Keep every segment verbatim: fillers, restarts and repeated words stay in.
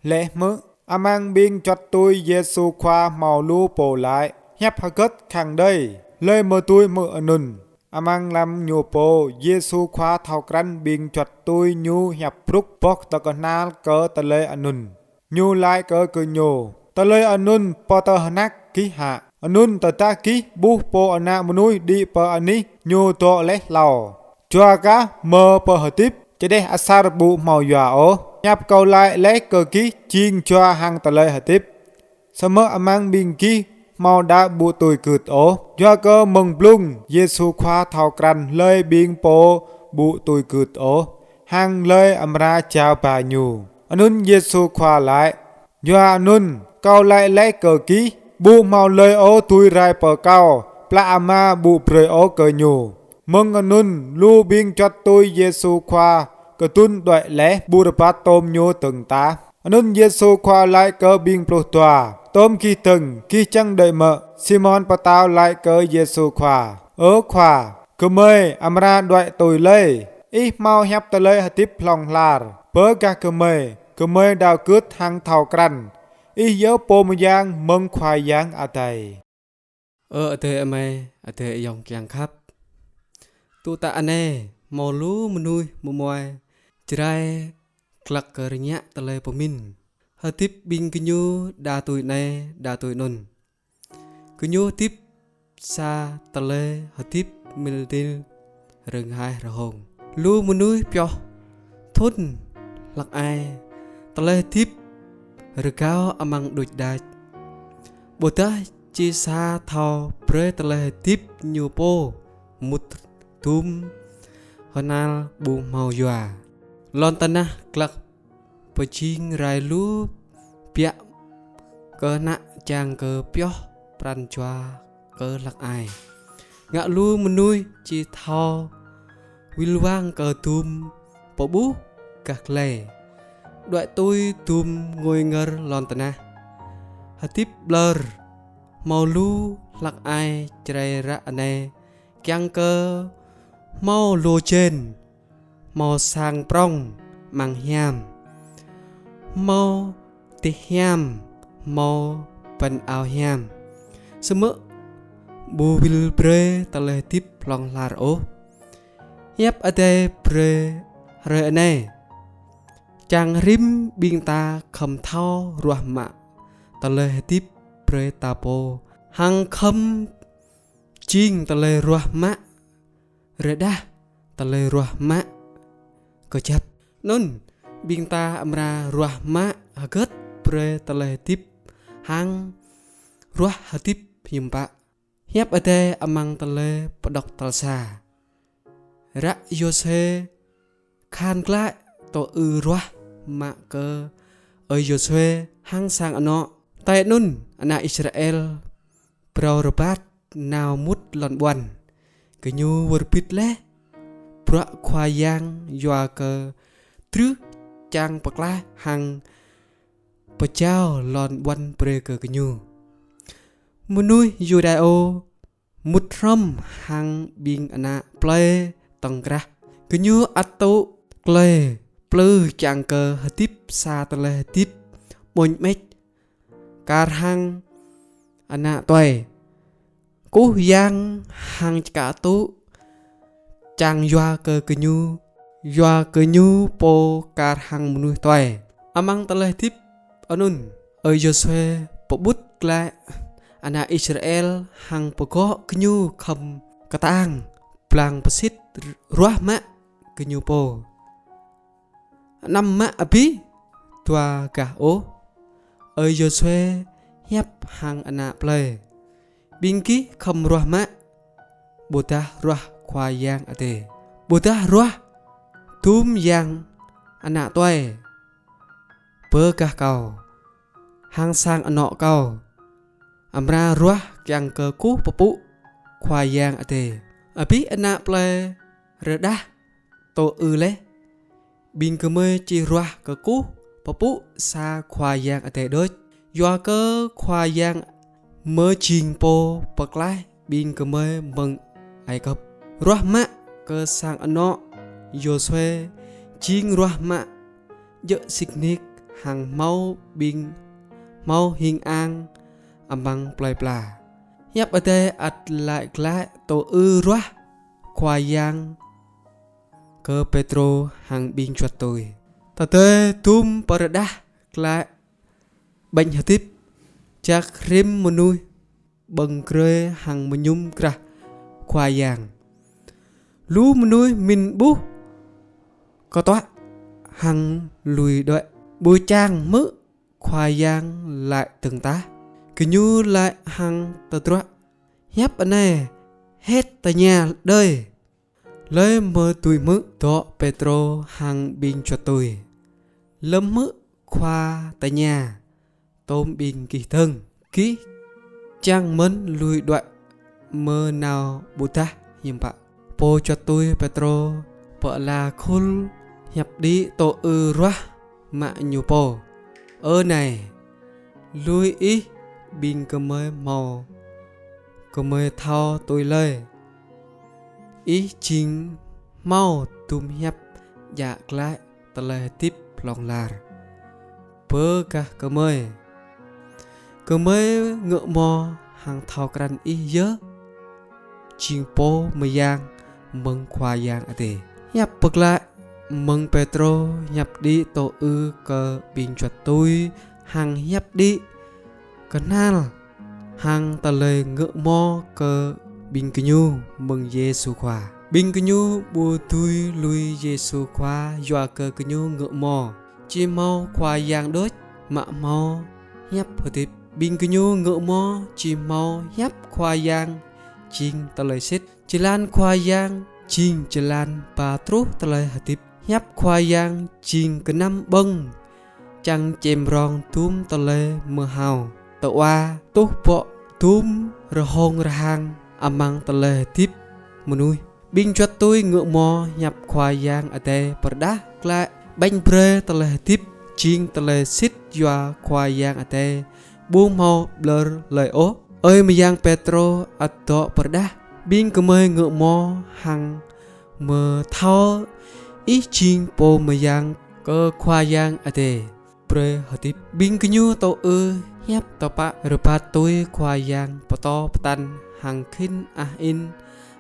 Laih hmư̆, amăng ƀing čuăt tui Yêsu Khua hmâo lu pô laĭ: Hiăp hơgĕt khăng đơi, hlơi mơ̆ dưi hmư̆ anŭn? Amăng lăm ñu pô, Yêsu Khua thâo krăn ƀing čuăt tui ñu hiăp brŭk boh tơkơhnal kơ tơlơi anŭn. Ñu laĭ kơ gơñu: Tơlơi anŭn pơtơhơnăk gih hă? Anŭn tơdah gih ƀuh Pô Ană Mơnuih đĭ pơ anih Ñu dŏ laih hlâo, yua kah mơ̆ pơhơdip, čơđeh asar ƀu hmâo yua ôh. Hiăp Kâo laĭ laih kơ gih jing yua hăng tơlơi hơdip. Samơ̆ amăng ƀing gih hmâo đa ƀu tui gưt ôh. Yua kơ mơ̆ng blung Yêsu Khua thâo krăn hlơi ƀing pô ƀu tui gưt ôh, hăng hlơi amra jao ba Ñu. Anŭn Yêsu Khua laĭ: Yua anŭn Kâo laĭ laih kơ gih, ƀu hmâo hlơi ôh dưi rai pơ Kâo, plă Ama ƀu brơi ôh kơ ñu. Mơ̆ng anŭn, lu ƀing čuăt tui Yêsu Khua kơdŭn đuaĭ laih, ƀu rơbat tôm Ñu dơ̆ng tah. Anŭn Yêsu Khua laĭ kơ ƀing pluh dua: Tôm gih dơ̆ng, gih čang đơi mơ̆? Simôn Pơtâo laĭ kơ Yêsu Khua: Ơ Khua, gơmơi amra đuaĭ tui hlơi? Ih hmâo hiăp tơlơi hơdip hlŏng lar. Bơ gah gơmơi, gơmơi đaŏ gưt hăng thâo krăn Ih yơh Pô Mơyang mơ̆ng Khua Yang Adai. Ơ adơi amai, adơi ayŏng kiăng khăp. Tŭ tă anai, hmâo lu mơnuih mơmuai Jrai glăk kơ rơngiă tơlơi pơmĭn. Hơdip ƀing gơñu đa tui anai, đa tui anŭn. Gơñu hơdip sa tơlơi hơdip mil dil rơngai rơhông. Lu mơnuih pioh thŭn hlăk ai tơlơi hơdip rơgao amăng đôč đač. Ƀôdah či sa thâo brơi tơlơi hơdip ñu pô mŭt dŭm hơnal ƀu hmâo yua. Lŏn tơnah glăk pơjing rai lu biă kơ ană čang kơ pioh pran jua kơ hlăk ai. Ngă lu mơnuih či thâo wil wang kơ dŭm pơƀuh gah glai, đuaĭ tui dŭm ngui ngơr lŏn tơnah. Hơdip ƀlơr, hmâo lu hlăk ai Jrai ră anai kiăng kơ hmâo lô jên, hmâo sang prŏng amăng hiam, hmâo tih hiam, hmâo păn ao hiam. Samơ̆ ƀu wil brơi tơlơi hơdip hlŏng lar ôh. Hiăp Adai brơi hrơi anai čang rĭm ƀing ta khŏm thâo ruah mă tơlơi hơdip brơi ta pô, hăng khŏm jing tơlơi ruah mă rơđah, tơlơi ruah mă kơjăp. Anŭn, ƀing ta amra ruah mă hơgĕt brơi tơlơi hơdip hăng ruah hơdip hiư̆m pă. Hiăp Adai amăng tơlơi pơđŏk tal sa. Ră Yôsuê khăn glaĭ tŏ ư ruah mă kơ ơi Yôsuê hăng sang anŏ. Tui anŭn, ană Israel phrâo rơbat nao mŭt lŏn ƀuăn. Gơñu wơr bĭt laih bruă Khua Yang yua kơ truh čang pơklaih hăng pơjao lŏn ƀuăn brơi kơ gơñu. Mơnuih Yuđa ô mŭt hrŏm hăng ƀing ană plơi tŏng krah. Gơñu ăt tŭ klơi plư čang kơ hơdip sa tơlơi hơdip ƀôñ mĕč kar hăng ană tuai. Kơkuh yang hăng čơkă tŭ čang yua kơ gơñu, yua gơñu pô kar hăng mơnuih tuai. Amăng tơlơi hơdip anŭn, ơi Yôsuê pơƀut glaĭ ană Israel hăng pơgŏ gơñu khŏm kơtang blang pơsit ruah mă gơñu pô. Anăm mă abih dua gah ôh. Ơi Yôsuê hiăp hăng ană plơi: Ƀing gih khŏm ruah mă, ƀôdah ruah Khua Yang Adai, ƀôdah ruah dŭm yang ană tuai. Bơ gah kâo hăng sang anŏ kâo amra ruah kiăng kơ kơkuh pơpŭ Khua Yang Adai. Abih ană plơi rơđah tŏ ư laih. Ƀing gơmơi či ruah kơkuh pơpŭ sa Khua Yang Adai đôč. Yua kơ Khua Yang mơ̆ jing Pô pơklaih ƀing gơmơi mơ̆ng Ai Cập. Ruah mă kơ sang anŏ Yôsuê jing ruah mă djơ̆ sĭt nik hăng hmâo ƀing hmâo hing ang amăng plơi pla. Hiăp Adai ăt laĭ glaĭ tŭ ư ruah Khua Yang kơ Pêtrô hăng ƀing juăt tui. Tơdơi dŭm pơrơđah glaĭ ƀañ hơdip, jak rĭm mơnuih ƀơ̆ng grơi hăng mơñum krah Khua Yang. Lu mơnuih mĭn ƀuh kơtuă hăng lui đuaĭ, ƀu čang hmư̆ Khua Yang laĭ dơ̆ng tah. Gơñu laĭ hăng tơdruă: Hiăp anai hơ̆t tơña đơi. Hlơi mơ̆ dưi hmư̆ dŏ Pêtrô hăng ƀing juăt tui? Lơ̆m hmư̆ Khua tơña, tôm ƀing gih dơ̆ng, gih čang mơ̆n lui đuaĭ mơ̆ nao ƀôdah hiư̆m pă? Pô juăt tui Pêtrô pơala khul hiăp đĭ tŭ ư ruah mă ñu pô: Ơ nai, lui ih ƀing gơmơi hmâo gơmơi thâo tui lơi. Ih jing hmâo dŭm hiăp djă glaĭ tơlơi hơdip hlŏng lar pơ gah gơmơi. Gơmơi ngă mơ̆ hăng thâo krăn ih yơh jing pô mơyang mơ̆ng Khua Yang Adai. Hiăp pơglaĭ mơ̆ng Pêtrô hiăp đĭ tŭ ư kơ ƀing juăt tui hăng hiăp đĭ kơnăl hăng tơlơi ngă mơ̆ kơ ƀing gơñu mơ̆ng Yêsu Khua. Ƀing gơñu ƀu dưi lui Yêsu Khua yua kơ gơñu ngă mơ̆ či hmâo Khua Yang đôč mă hmâo hiăp hơdip. Ƀing gơñu ngă mơ̆ či hmâo hiăp Khua Yang jing tơlơi sĭt. Jơlan Khua Yang jing jơlan ba truh tơlơi hơdip. Hiăp Khua Yang jing gơnam ƀơ̆ng čang čem rong dŭm tơlơi mơhao, tơwa tuh pŏk dŭm rơhông rơhang amăng tơlơi hơdip mơnuih. Ƀing juăt tui ngă mơ̆ hiăp Khua Yang Adai pơrơđah glaĭ ƀañ brơi tơlơi hơdip jing tơlơi sĭt yua Khua Yang Adai ƀu hmâo ƀlơr lơi ôh. Ơi mơyang Pêtrô ăt dŏ pơrơđah ƀing gơmơi ngă mơ̆ hăng mơ̆ thâo ih jing pô mơyang kơ Khua Yang Adai brơi hơdip. Ƀing gơñu tŭ ư hiăp tơpă rơbat tui Khua Yang pơtô pơtăn hăng khĭn ah in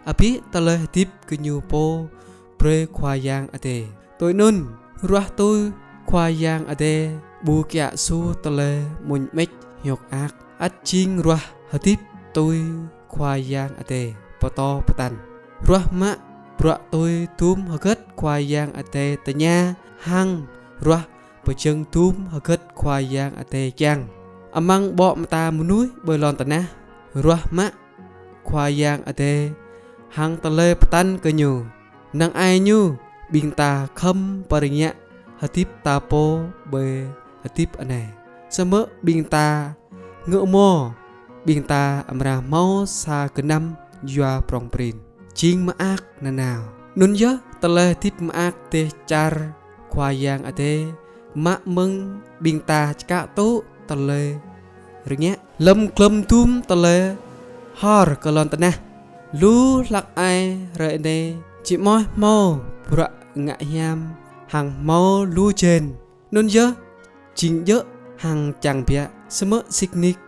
abih tơlơi hơdip gơñu pô brơi Khua Yang Adai. Tui anŭn, ruah tui Khua Yang Adai ƀu kiă su tơlơi mŭn mĕč hiôk ak, ăt jing ruah hơdip tui Khua Yang Adai pơtô pơtăn. Ruah mă bruă tui dŭm hơgĕt Khua Yang Adai tơña hăng ruah pơjing dŭm hơgĕt Khua Yang Adai kiăng. Amăng ƀô̆ mơta mơnuih ƀơi lŏn tơnah, ruah mă Khua Yang Adai hăng tơlơi pơtăn kơ Ñu. Năng ai Ñu, ƀing ta khŏm pơrơngiă hơdip ta pô ƀơi hơdip anai. Samơ̆ ƀing ta ngă mơ̆, ƀing ta amra hmâo sa gơnam yua prŏng prin jing mơak nanao. Anŭn yơh tơlơi hơdip mơak dêh čar Khua Yang Adai mă mơ̆ng ƀing ta čơkă tŭ tơlơi rơngiă. Lơ̆m glŏm dŭm tơlơi hor kơ lŏn tơnah, lu hlăk ai hrơi anai či mơ̆ hmâo bruă ngă hiam hăng hmâo lu jên. Anŭn yơh jing djơ̆ hăng čang biă, samơ̆ sĭt nik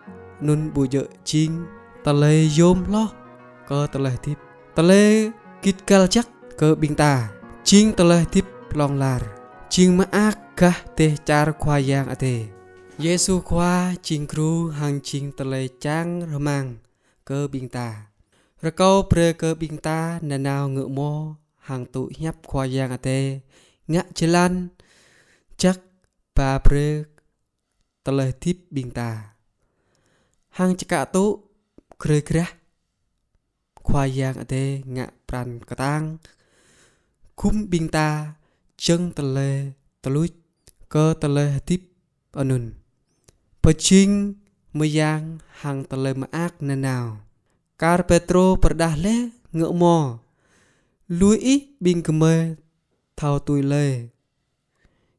anŭn ƀu djơ̆ jing tơlơi yôm hloh kơ tơlơi hơdip. Tơlơi git gal jăk kơ ƀing ta jing tơlơi hơdip hlŏng lar, jing mơak gah dêh čar Khua Yang Adai. Yêsu Khua jing gru hăng jing tơlơi čang rơmang kơ ƀing ta. Rơkâo brơi kơ ƀing ta nanao ngă mơ̆ hăng tŭ hiăp Khua Yang Adai, ngă jơlan jăk ba brơi tơlơi hơdip ƀing ta. Hăng čơkă tŭ grơi grah Khua Yang Adai ngă pran kơtang gum ƀing ta jơ̆ng tơlơi tơluč kơ tơlơi hơdip anŭn, pơjing mơyang hăng tơlơi mơak nanao. Kar Pêtrô pơrơđah laih ngă mơ̆: Lui ih ƀing gơmơi thâo tui lơi.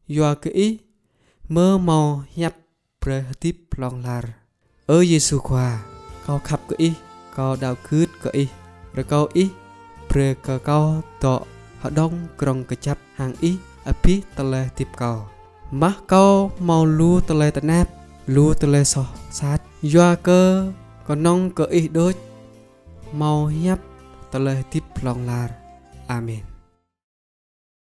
Yua kơ ih mơ̆ hmâo hiăp brơi hơdip hlŏng lar. Ơ Yêsu Khua, kâo khăp kơ Ih, kâo đaŏ gưt kơ Ih. Rơkâo Ih brơi kơ kâo dŏ hơđong krong kơjăp hăng Ih abih tơlơi hơdip kâo. Mah kâo hmâo lu tơlơi tơnap, lu tơlơi soh sat, yua kơ kơnong kơ Ih đôč hmâo hiăp tơlơi hơdip hlŏng lar. Amen.